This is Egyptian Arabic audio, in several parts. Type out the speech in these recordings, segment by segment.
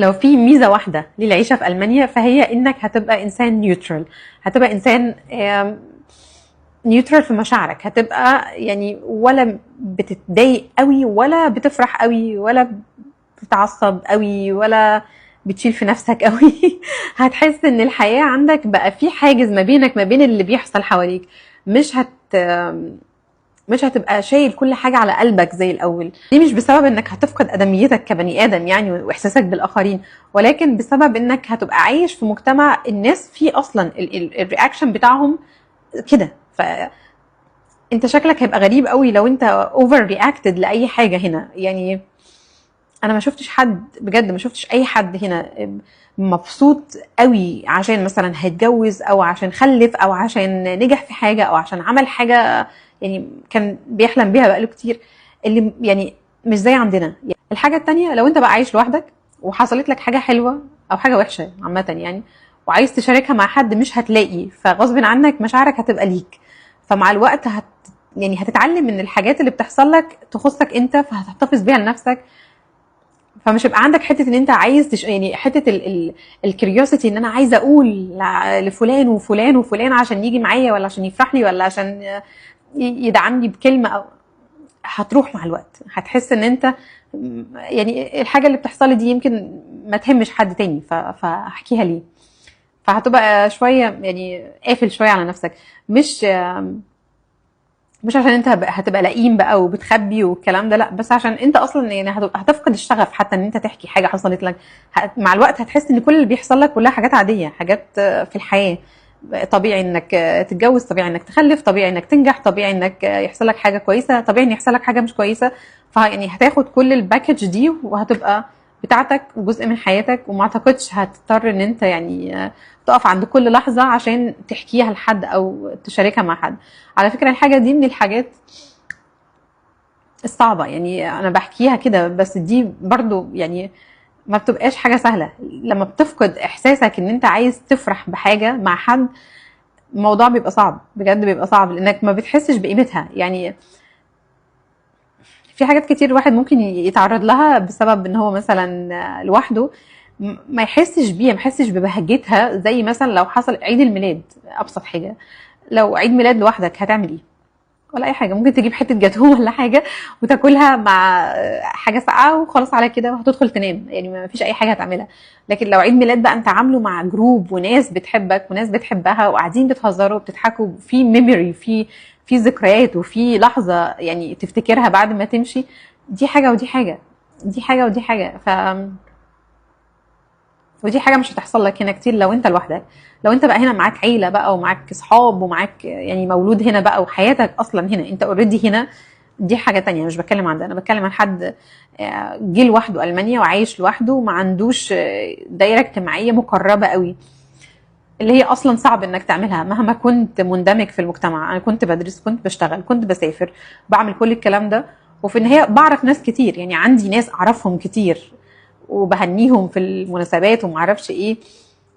لو في ميزة واحدة للعيشه في المانيا، فهي انك هتبقى انسان neutral، هتبقى انسان neutral في مشاعرك، هتبقى يعني ولا بتتضايق قوي ولا بتفرح قوي ولا بتتعصب قوي ولا بتشيل في نفسك قوي. هتحس ان الحياة عندك بقى في حاجز ما بينك ما بين اللي بيحصل حواليك، مش هتبقى شايل كل حاجة على قلبك زي الأول. دي مش بسبب انك هتفقد أدميتك كبني آدم يعني وإحساسك بالآخرين، ولكن بسبب انك هتبقى عايش في مجتمع الناس فيه أصلا ال reaction بتاعهم كده. ف انت شكلك هيبقى غريب قوي لو انت over reacted لاي حاجة هنا. يعني انا ما شفتش حد بجد، ما شفتش اي حد هنا مبسوط قوي عشان مثلا هيتجوز او عشان خلف او عشان نجح في حاجة او عشان عمل حاجة يعني كان بيحلم بيها بقاله كتير، اللي يعني مش زي عندنا. الحاجة التانية، لو انت بقى عايش لوحدك وحصلت لك حاجة حلوة او حاجة وحشة عامة يعني وعايز تشاركها مع حد، مش هتلاقي، فغصب عنك مشاعرك هتبقى ليك. فمع الوقت يعني هتتعلم ان الحاجات اللي بتحصل لك تخصك انت، فهتحتفظ بيها لنفسك. فمش هيبقى عندك حتة ان انت عايز يعني حتة ال curiosity ان انا عايزه اقول لفلان وفلان وفلان عشان يجي معايا ولا عشان يفرح لي ولا عشان يدعمني بكلمه، او هتروح مع الوقت. هتحس ان انت يعني الحاجة اللي بتحصل لي دي يمكن ما تهمش حد تاني، فاحكيها ليه؟ فهتبقى شوية يعني قافل شوية على نفسك، مش عشان انت هتبقى لئيم بقى وبتخبي والكلام ده، لا، بس عشان انت اصلا يعني هتفقد الشغف حتى ان انت تحكي حاجة حصلت لك. مع الوقت هتحس ان كل اللي بيحصل لك كلها حاجات عاديه، حاجات في الحياه، طبيعي انك تتجوز، طبيعي انك تخلف، طبيعي انك تنجح، طبيعي انك يحصل لك حاجة كويسه، طبيعي ان يحصل لك حاجة مش كويسه. فيعني هتاخد كل ال package دي وهتبقى بتاعتك وجزء من حياتك، وما اعتقدش هتضطر ان انت يعني تقف عند كل لحظة عشان تحكيها لحد او تشاركها مع حد. على فكرة الحاجة دي من الحاجات الصعبة، يعني انا بحكيها كده بس دي برضو يعني ما بتبقاش حاجة سهلة. لما بتفقد احساسك ان انت عايز تفرح بحاجة مع حد، الموضوع بيبقى صعب بجد، بيبقى صعب لانك ما بتحسش بقيمتها. يعني في حاجات كتير الواحد ممكن يتعرض لها بسبب ان هو مثلا لوحده ما يحسش بيها، ما يحسش ببهجتها. زي مثلا لو حصل عيد الميلاد، ابسط حاجة، لو عيد ميلاد لوحدك هتعمل ايه؟ ولا اي حاجه، ممكن تجيب حتة جاتوه ولا حاجة وتاكلها مع حاجة ساقعه وخلاص على كده، وهتدخل تنام، يعني ما فيش اي حاجة هتعملها. لكن لو عيد ميلاد بقى انت عامله مع group وناس بتحبك وناس بتحبها وقاعدين بتهزروا وبتضحكوا، في memory، في ذكريات وفي لحظة يعني تفتكرها بعد ما تمشي، دي حاجة ودي حاجه، دي حاجة ودي حاجه. ودي حاجة مش هتحصل لك هنا كتير لو انت لوحدك. لو انت بقى هنا معاك عيله بقى ومعاك اصحاب ومعاك يعني مولود هنا بقى وحياتك اصلا هنا، انت already هنا، دي حاجة تانية. مش بتكلم عن ده، انا بتكلم عن حد جه لوحده المانيا وعايش لوحده وما عندوش دايرة اجتماعية مقربة قوي، اللي هي اصلا صعب انك تعملها مهما كنت مندمج في المجتمع. انا كنت بدرس، كنت بشتغل، كنت بسافر، بعمل كل الكلام ده، وفي النهاية بعرف ناس كتير، يعني عندي ناس اعرفهم كتير وبهنيهم في المناسبات وما اعرفش ايه،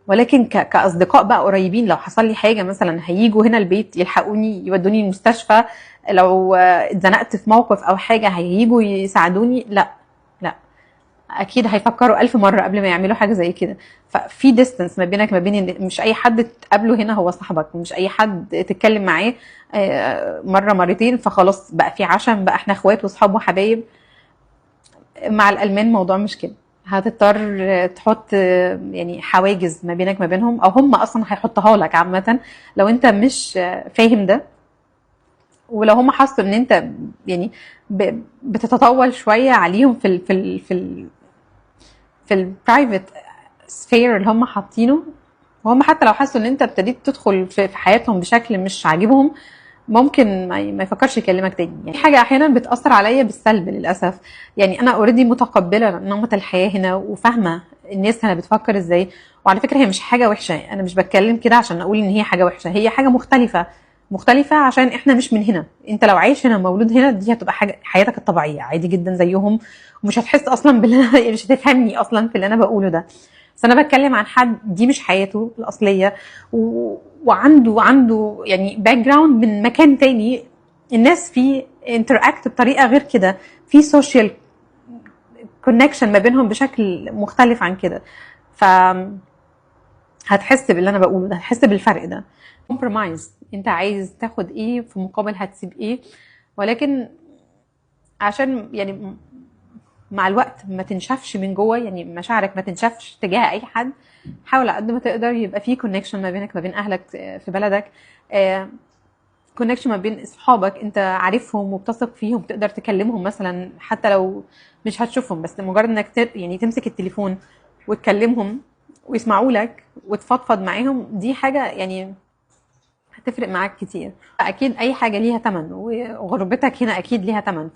ولكن كاصدقاء بقى قريبين لو حصل لي حاجة مثلا هيجوا هنا البيت يلحقوني، يودوني المستشفى، لو اتزنقت في موقف او حاجة هيجوا يساعدوني، لا لا، اكيد هيفكروا ألف مرة قبل ما يعملوا حاجة زي كده. ففي distance ما بينك ما بين إن مش اي حد تقابله هنا هو صاحبك، مش اي حد تتكلم معاه مرة مرتين فخلاص بقى في عشم، بقى احنا اخوات واصحاب وحبايب. مع الالمان موضوع مش كده، هتضطر تحط يعني حواجز ما بينك ما بينهم، او هم اصلا هيحطها لك عامة لو انت مش فاهم ده. ولو هم حسوا ان انت يعني بتتطول شوية عليهم في ال private sphere اللي هم حاطينه، وهم حتى لو حسوا ان انت ابتديت تدخل في حياتهم بشكل مش عاجبهم، ممكن ما يفكرش يكلمك تاني. يعني حاجة احيانا بتاثر عليا بالسلب للاسف. يعني انا already متقبله نمط الحياة هنا وفاهمه الناس هنا بتفكر ازاي، وعلى فكرة هي مش حاجة وحشه، انا مش بتكلم كده عشان اقول ان هي حاجة وحشه، هي حاجة مختلفة، مختلفة عشان احنا مش من هنا. انت لو عايش هنا، مولود هنا، دي هتبقى حاجة حياتك الطبيعية عادي جدا زيهم، ومش هتحس اصلا باللي، مش هتفهمني اصلا في اللي انا بقوله ده. بس انا بتكلم عن حد دي مش حياته الاصلية وعنده يعني background من مكان تاني، الناس فيه interact بطريقة غير كده، في social connection ما بينهم بشكل مختلف عن كده. ف هتحس باللي انا بقوله ده، هتحس بالفرق ده. compromise، انت عايز تاخد ايه في مقابل هتسيب ايه، ولكن عشان يعني مع الوقت ما تنشفش من جوه، يعني مشاعرك ما تنشفش تجاه اي حد، حاول على قد ما تقدر يبقى في connection ما بينك ما بين اهلك في بلدك، connection ما بين اصحابك انت عارفهم وبتثق فيهم، تقدر تكلمهم مثلا حتى لو مش هتشوفهم، بس مجرد انك يعني تمسك التليفون وتكلمهم ويسمعوا لك وتفضفض معاهم، دي حاجة يعني هتفرق معاك كتير. اكيد اي حاجة ليها تمن، وغربتك هنا اكيد ليها تمن،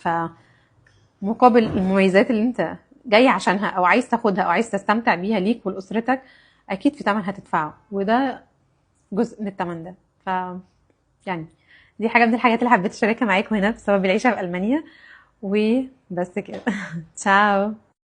فمقابل المميزات اللي انت جاي عشانها او عايز تاخدها او عايز تستمتع بيها ليك ولاسرتك، اكيد في تمن هتدفعه، وده جزء من التمن ده. ف يعني دي حاجة من الحاجات اللي حبيت اشاركها معاكم هنا بسبب العيشة في المانيا، وبس كده. تشاو.